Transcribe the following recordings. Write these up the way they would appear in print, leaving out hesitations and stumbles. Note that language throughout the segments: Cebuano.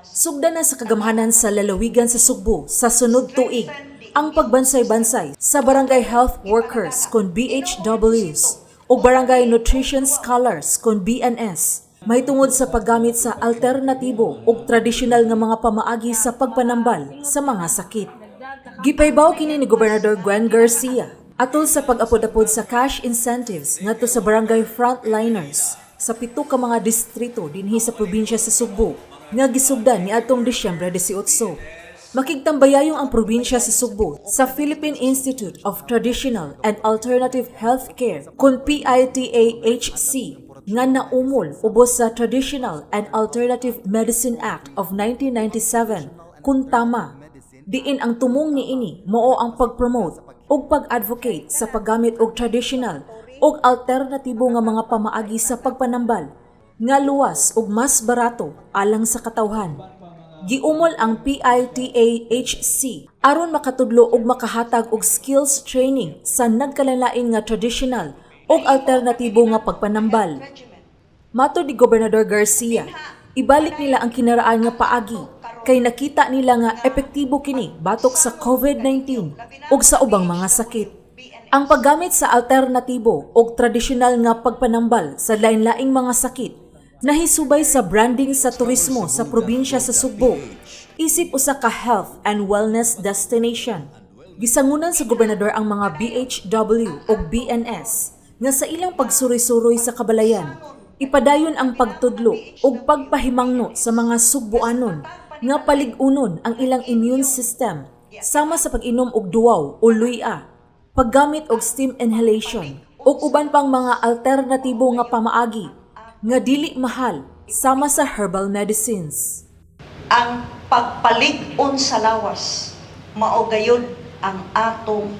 Sugdan na sa kagamhanan sa lalawigan sa Sugbo sa sunod tuig ang pagbansay-bansay sa Barangay Health Workers kon BHWs o Barangay Nutrition Scholars kon BNS mahitungod sa paggamit sa alternatibo ug tradisyonal nga mga pamaagi sa pagpanambal sa mga sakit. Gipaybaw kini ni Gobernador Gwen Garcia atol sa pag-apod-apod sa cash incentives ngadto sa barangay frontliners sa pito ka mga distrito dinhi sa probinsya sa Sugbo nga gisugdan niadtong Disyembre 18. Makigtambayayong ang probinsya sa Sugbo sa Philippine Institute of Traditional and Alternative Healthcare kon PITAHC nga naumol ubos sa Traditional and Alternative Medicine Act of 1997 kun TAMA, diin ang tumong niini mao ang pag-promote ug pag-advocate sa paggamit og traditional ug alternatibo nga mga pamaagi sa pagpanambal nga luwas ug mas barato alang sa katawhan. Giumol ang PITAHC aron makatudlo ug makahatag og skills training sa nagkalain nga traditional ug alternatibo nga pagpanambal. Matod ni Gobernador Garcia, ibalik nila ang kinaraan nga paagi kay nakita nila nga epektibo kini batok sa COVID-19 ug sa ubang mga sakit. Ang paggamit sa alternatibo ug tradisyonal nga pagpanambal sa lain-laing mga sakit nahisubay sa branding sa turismo sa probinsya sa Sugbo isip usa ka health and wellness destination. Gisangunan sa gobernador ang mga BHW ug BNS nga sa ilang pagsuroy-suroy sa kabalayan, ipadayon ang pagtudlo ug pagpahimangno sa mga Sugboanon nga palig-unon ang ilang immune system sama sa pag-inom og duwaw o luya, paggamit og steam inhalation ug uban pang mga alternatibo nga pamaagi nga dili mahal sama sa herbal medicines. Ang pagpalig-on sa lawas mao gayud ang atong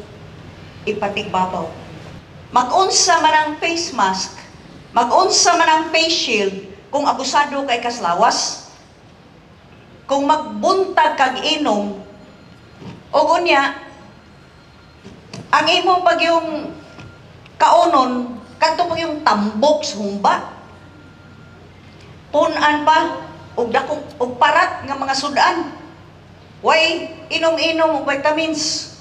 ipatigbabaw. Mag-unsa man ang face mask, mag-unsa man ang face shield, kung abusado kay kas lawas, kung magbuntag kag inom, og unya, ang imo pag yung kaunon, kadto pag yung tambok sa humba, punan pa og dakong og parat nga mga sudan. Way inom-inom og vitamins.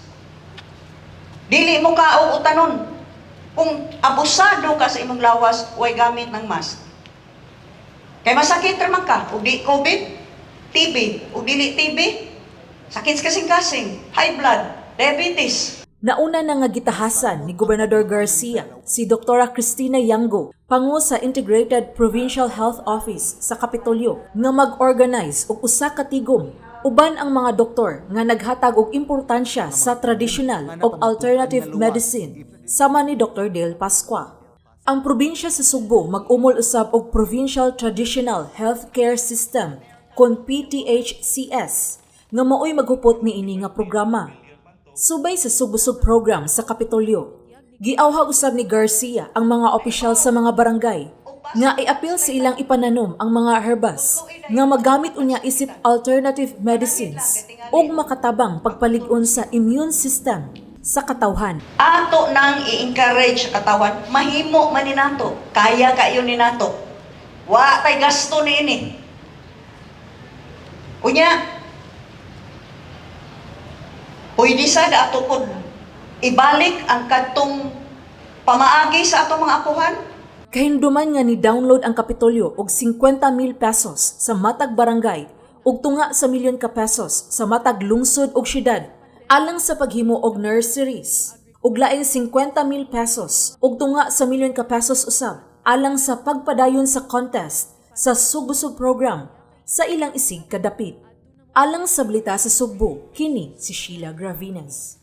Dili mo kaog utanon. Kung abusado ka sa imong lawas, way gamit ng mask. Kay masakit ra man ka, ug di COVID, TB, ug dili TB, sakit sa kasing-kasing, high blood, diabetes. Nauna na nga gitahasan ni Gobernador Garcia si Dr. Cristina Yango, pangu sa Integrated Provincial Health Office sa Kapitolyo, nga mag-organize og usa ka tigom uban ang mga doktor nga naghatag og importansya sa traditional ug alternative medicine sama ni Dr. Dale Pascua. Ang probinsya sa Sugbo mag-umol usab og Provincial Traditional Healthcare System kon PTHCS nga maoy maghupot niini nga programa. Subay sa Sugbusog program sa Kapitolyo, giawhag usab ni Garcia ang mga opisyal sa mga barangay nga iapil sa ilang ipananom ang mga herbas nga magamit unya isip alternative medicines ug makatabang pagpalig-on sa immune system sa katawhan. Ato nang i-encourage sa katawan, mahimo man ni nato, kaya kayo ni nato. Wa tay gasto niini. Unya, pwede sad ato pod ibalik ang kadtong pamaagi sa atong mga apuhan. Kahinduman nga ni download ang Kapitolyo og 50 mil pesos sa matag barangay ug tunga sa milyon ka pesos sa matag lungsod ug syudad alang sa paghimo og nurseries ug laing 50 mil pesos ug tunga sa milyon ka pesos usab alang sa pagpadayon sa contest sa Sugbusog program sa ilang isig kadapit. Alang sa Balita sa Sugbo, kini si Sheila Gravines.